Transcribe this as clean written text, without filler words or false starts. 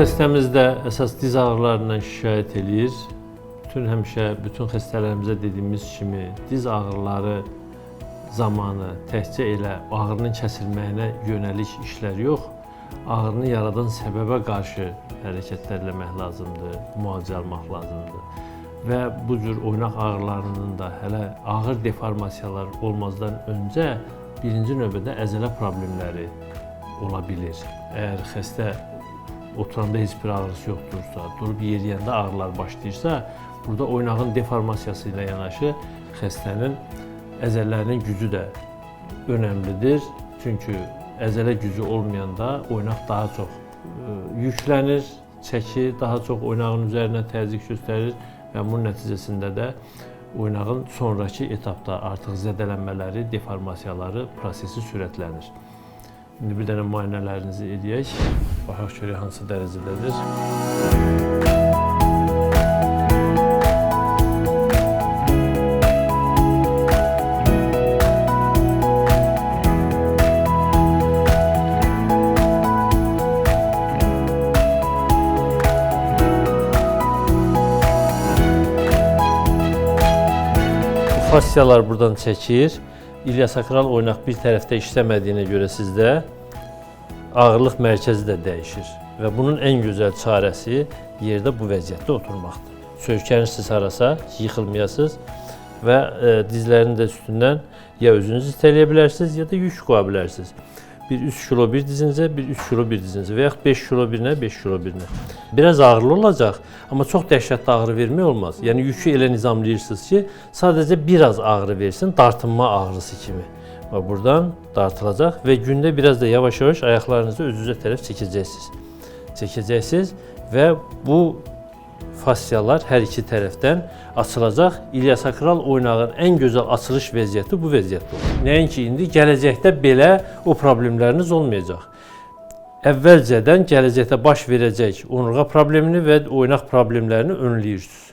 Xəstəmiz də əsas diz ağrılarından şikayət eləyir. Bütün həmişə bütün xəstələrimizə dediyimiz kimi diz ağrıları zamanı təkcə elə ağrının kəsilməyinə yönəlik işlər yox, ağrını yaradan səbəbə qarşı hərəkətlər eləmək lazımdır, müalicə almaq lazımdır. Və bu cür oynaq ağrılarının da hələ ağır deformasiyalar olmazdan öncə birinci növbədə əzələ problemləri ola bilir. Əgər xəstə oturanda heç bir ağrısı yoxdursa, durub yeriyəndə ağrılar başlayırsa, burada oynağın deformasiyası ilə yanaşı xəstənin əzələlərinin gücü də önəmlidir. Çünki əzələ gücü olmayanda oynaq daha çox yüklənir, çəki daha çox oynağın üzərinə təzyiq göstərir və bunun nəticəsində də oynağın sonrakı etapda artıq zədələnmələri, deformasiyaları prosesi sürətlənir. İndi bir dənə müayinələrinizi eləyək. Baxaq görək hansı dərəcədədir. Bu fasciyalar buradan çəkir. İlyasakral oynaq bir tərəfdə işləmədiyinə görə sizdə ağırlıq mərkəzi də dəyişir və bunun ən gözəl çarəsi yerdə bu vəziyyətdə oturmaqdır. Söykənirsiniz harasa, yıxılmayasınız və dizlərinin də üstündən ya özünüz itələyə bilərsiniz, ya da yük qoya bilərsiniz. Bir 3 kilo bir dizinizə, bir 3 kilo bir dizinizə və yaxud 5 kilo birinə, 5 kilo birinə. Biraz ağrılı olacaq, amma çox dəhşətli ağrı vermək olmaz. Yəni yükü elə nizamlayırsınız ki, sadəcə biraz ağrı versin, dartınma ağrısı kimi. Və buradan dartılacaq və gündə biraz da yavaş-yavaş ayaqlarınızı özünüzə tərəf çəkəcəksiniz. Çəkəcəksiniz və bu fasciyalar hər iki tərəfdən açılacaq. İlyasakral oynağın ən gözəl açılış vəziyyəti bu vəziyyətdə olur. Nəinki indi, gələcəkdə belə o problemləriniz olmayacaq. Əvvəlcədən gələcəkdə baş verəcək onurğa problemini və oynaq problemlərini önləyirsiniz.